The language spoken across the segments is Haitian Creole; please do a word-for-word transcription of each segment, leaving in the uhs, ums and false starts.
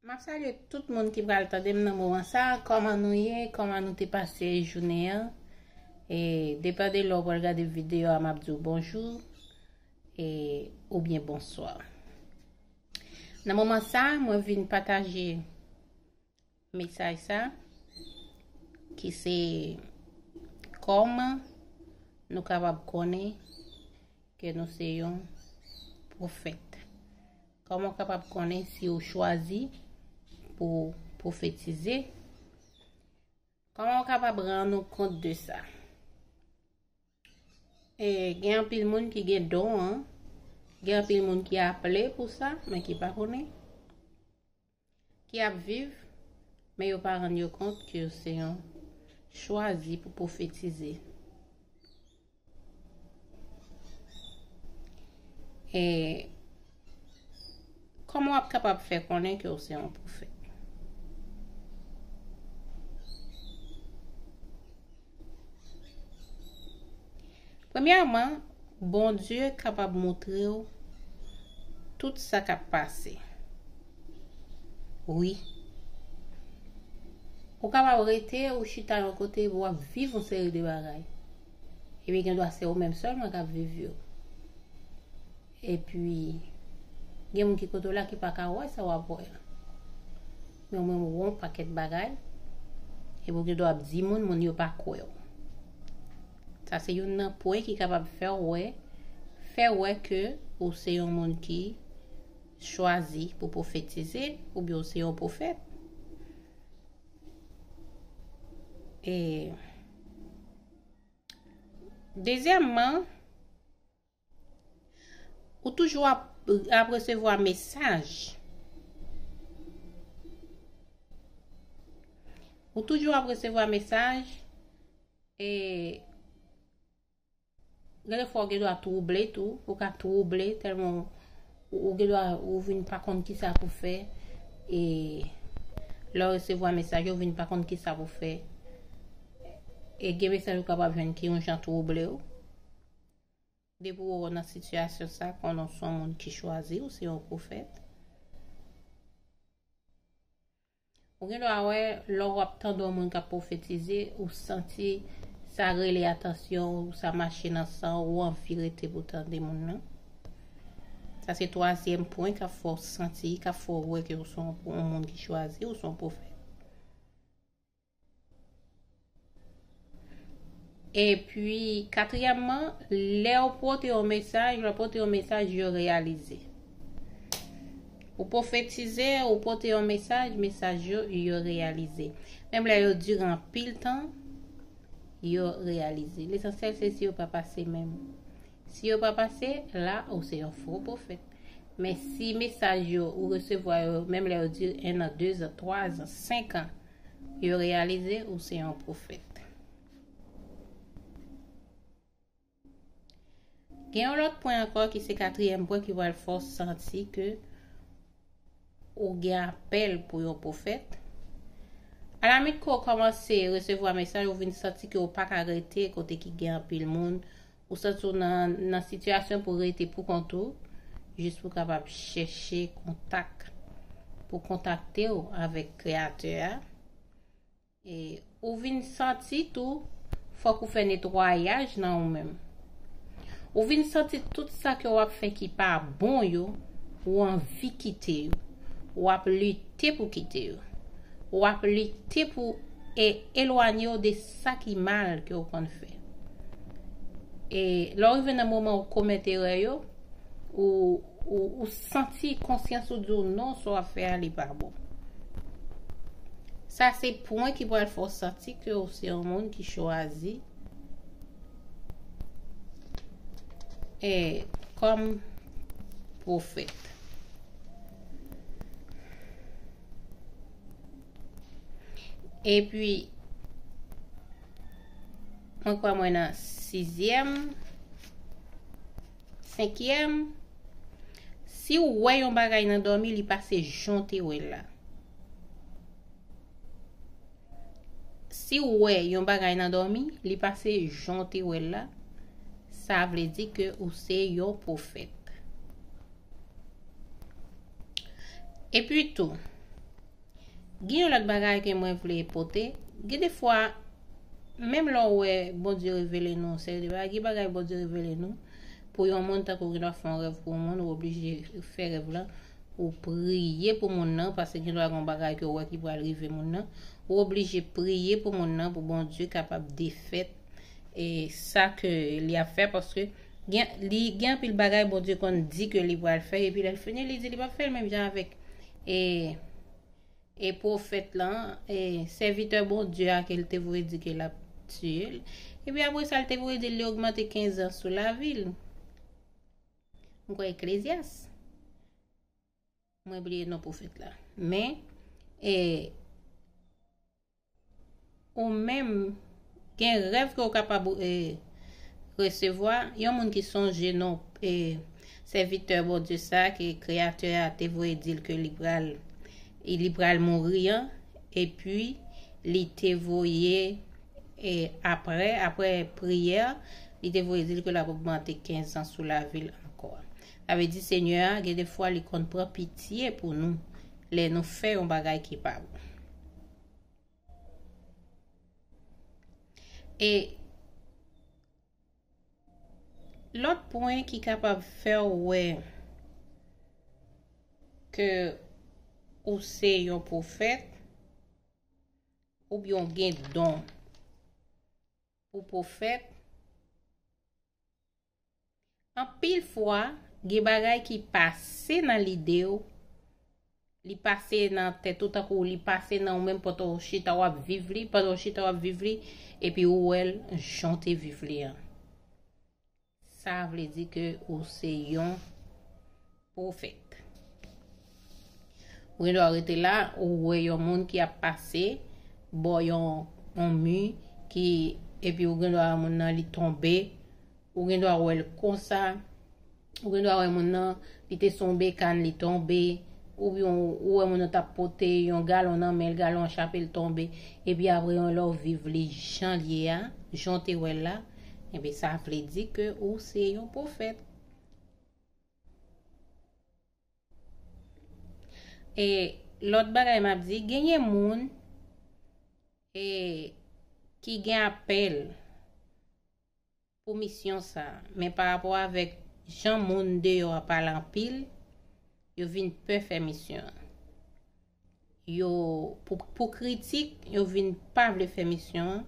M ap salye tout moun ki pral tande m nan moman sa a. Kòman nou ye? Kòman nou te pase jounen an? E depann de lè w pral gade videyo a, m ap di w bonjou e oubyen bonswa. Nan moman sa a, mwen vin pataje mesaj sa, ki se kòman nou kapab konnen ke nou se yon pwofèt. Kòman w kapab konnen si w chwazi pou w pwofetize? Kòman w kapab rann ou kont de sa? E, gen anpil moun ki gen don an, gen anpil moun ki aple pou sa, men ki pa konnen, ki ap viv, men yo pa rann yo kont ke yo se yon chwazi pou pwofetize. E kòman w ap kapab fè konnen ke w se yon pwofèt? Premyèman, Bondye kapab montre w tout sa k ap pase. Wi. Ou kapab rete, ou chita yon kote, w ap viv yon seri de bagay. Epi gen dwa se ou menm sèlman k ap viv yo. Epi, gen moun ki kote w la ki pa ka wè sa w ap wè a. Men ou menm ou wè yon pakèt bagay, epi ou gen dwa ap di moun, moun yo pa kwè w. Sa se youn nan pwen ki kapab fè w wè, fè wè ke ou se yon moun ki chwazi pou pwofetize, oubyen ou se yon pwofèt. E, dezyèmman, ou toujou ap, ap resevwa mesaj. Ou toujou ap resevwa mesaj, e gen de fwa ou gen dwa twouble tou, ou ka twouble tèlman ou, ou gen dwa, ou vin pa konn kisa pou fè, e lè w resevwa mesaj yo, ou vin pa konn kisa pou fè. E gen mesaj ou kapab jwenn ki yon jan twouble w. Depi w nan sitiyasyon sa, konnen w se yon moun ki chwazi, ou se yon pwofèt. Ou gen dwa wè, lè w ap tande yon moun k ap pwofetize, ou santi sa rele atansyon w, sa mache nan san w, ou anvi rete pou tande moun nan. Sa se twazyèm pwen k ap fè w santi, k ap fè w wè ke w se yon, yon moun ki chwazi, ou se yon pwofèt. Epi, katriyèmman, lè w pote yon mesaj, lè w pote yon mesaj, yo reyalize. Ou pwofetize, ou pote yon mesaj, mesaj yo, yo reyalize. Menm lè yo dire anpil tan, yo reyalize. Lesansyèl, se si yo pa pase menm. Si yo pa pase, la, ou se yon fo pwofèt. Men si mesaj yo, ou resevwa yo, menm lè yo dire en an, de zan, twa zan, senk an, yo reyalize ou se yon pwofèt. Gen yon lòt pwen ankò ki se katriyèm pwen ki pral fè w santi ke ou gen apèl pou yon pwofèt. Alamit ke w kòmanse resevwa mesaj, ou vin santi ke w pa ka rete kote ki gen anpil moun, ou santi w nan, nan sitiyasyon pou w rete pou kont ou, jis pou w kapab chèche kontak, pou kontakte w avèk Kreyatè a. E ou vin santi tou, fòk ou fè netwayaj nan ou menm. Ou vin santi tout sa ke w ap fè ki pa bon yo, ou anvi kite yo. W ap lite pou kite yo. W ap lite pou e elwanye w de sa ki mal ke w konn fè. E lè w rive nan moman ou komèt erè yo, ou, ou, ou santi konsyans ou di w non, sa w ap fè a, li pa bon. Sa se pwen ki pral fè w santi ke w se yon moun ki chwazi e kòm pwofèt. Epi, mwen kwè mwen nan sizyèm, senkyèm. Si w wè yon bagay nan dòmi, li pase jan w te wè l la. Si w wè yon bagay nan dòmi, li pase jan w te wè l la, sa vle di ke ou se yon pwofèt. Epi tou, Gen yon lòt bagay ke mwen vle pote. Gen de fwa, menm lè w wè Bondye revele nou yon seri de bagay, gen bagay Bondye revele nou pou yon moun, tankou w gen dwa fè yon rèv pou yon moun, ou oblije fè rèv lan, ou priye pou moun nan, paske gen dwa gen yon bagay ke w wè ki pral rive moun nan. Ou oblije priye pou moun nan, pou Bondye kapab defèt e sa ke li ap fè, paske gen, li gen anpil bagay Bondye konn di ke li pral fè, epi lè l fini, li di li p ap fè l menm jan avèk e, e pwofèt lan, e sèvitè Bondye a ke l te voye di ke l ap tiye l. Epi apre sa, l te voye di l li ogmante kenz an sou lavi l. M kwè Eklezyas. Mwen bliye non pwofèt la. Men, e, ou menm, gen rèv ke w kapab, e, resevwa. Yon moun ki sonje non, e, sèvitè Bondye sa, ke Kreyatè a te voye di l ke li pral, e, li pral mouri an, epi li te voye, e, apre, apre priyè, li te voye di l ke l ap ogmante kenz an sou lavi l ankò. Sa vle di Senyè a, gen de fwa, li konn pran pitye pou nou, lè nou fè yon bagay ki pa bon. E lòt pwen ki kapab fè w wè ke ou se yon pwofèt, oubyen w gen don pou pwofèt, anpil fwa, gen bagay ki pase nan lide w, li pase nan tèt ou, tankou li pase nan ou menm pandan w chita w ap viv li, pandan w chita w ap viv li, epi ou wè l jan w te viv li an. Sa vle di ke ou se yon pwofèt. Ou gen dwa rete la, ou wè yon moun ki ap pase bò yon, yon mi ki, epi ou gen dwa wè moun nan li tonbe, ou gen dwa wè l konsa, ou gen dwa wè moun nan, li te sou yon bekàn, li tonbe, oubyen ou, ou wè moun nan t ap pote yon galon nan men l, galon an chape l tonbe, epi apre yon lè w viv li jan l ye a, jan w te wè l la, enben sa vle di ke ou se yon pwofèt. E lòt bagay m ap di, genyen moun, e, ki gen apèl pou misyon sa a, men pa rapò avèk jan moun deyò a pale anpil, yo vin pè fè misyon an. Yo, pou, pou kritik, yo vin pa vle fè misyon an.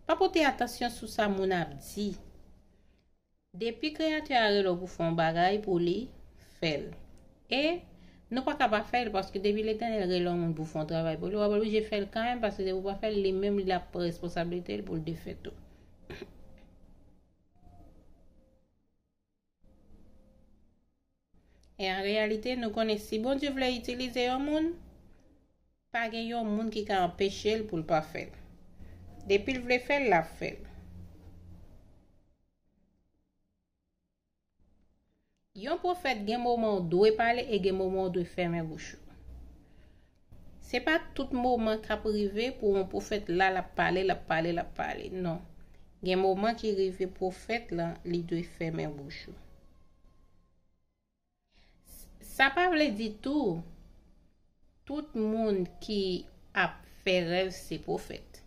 Pa pote atansyon sou sa moun ap di. Depi Kreyatè a rele w pou fè yon bagay pou li, fè l. E nou pa ka pa fè l, paske depi Letènèl rele yon moun pou fè yon travay pou li, w ap oblije fè l kanmenm, paske depi w pa fè l, li menm, li ap pran responsablite l pou l defèt ou. E an reyalite, nou konnen si Bondye vle itilize yon moun, pa gen yon moun ki ka anpeche l pou l pa fè l. Depi l vle fè l, l ap fè l. Yon pwofèt gen moman w dwe pale e gen moman w dwe fèmen bouch ou. Se pa tout moman k ap rive pou yon pwofèt la, l ap pale, l ap pale, l ap pale. Non. Gen moman ki rive pwofèt lan, li dwe fèmen bouch ou. Sa pa vle di tou, tout moun ki ap fè rèv se pwofèt.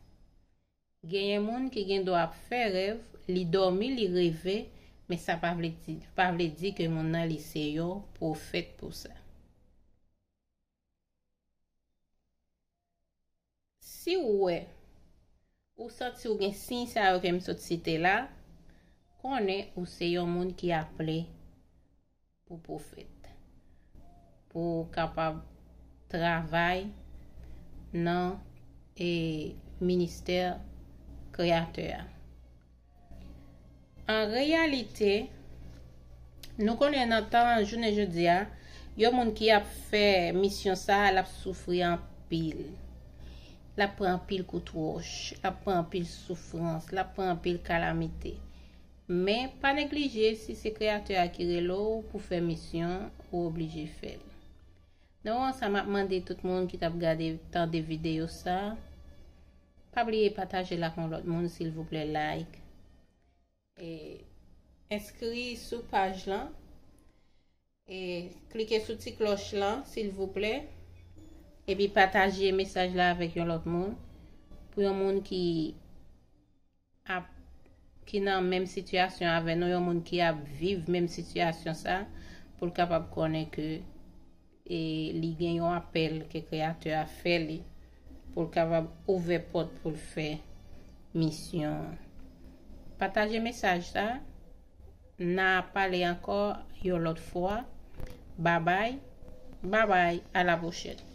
Genyen moun ki gen dwa ap fè rèv, li dòmi, li reve, men sa pa vle di, pa vle di ke moun nan li se yon pwofèt pou sa. Si w wè, ou santi w gen siy sa yo ke m sot site la, konnen ou se yon moun ki aple pou pwofèt, pou w kapab travay nan, e, ministè Kreyatè a. An reyalite, nou konnen nan tan jounen jodi a, yon moun ki ap fè misyon sa a, l ap soufri anpil. L ap pran anpil kout wòch, l ap pran anpil soufrans, l ap pran anpil kalamite. Men, pa neglije, si se Kreyatè a ki rele w pou fè misyon, ou oblije fè l. Nan moman sa, m ap mande tout moun ki t ap gade, tande videyo sa, pa bliye pataje l ak yon lòt moun, silvouplè, like. E enskri sou paj lan. E klike sou ti klòch lan, silvouplè. Epi pataje mesaj la avèk yon lòt moun. Pou yon moun ki ap ki nan menm sitiyasyon avè nou, yon moun ki ap viv menm sitiyasyon sa, pou l kapab konnen ke e li gen yon apèl ke Kreyatè a fè li, pou l kapab ouvè pòt pou l fè misyon an. Pataje mesaj sa. N a pale ankò yon lòt fwa. Babay, babay, a la pwochèn.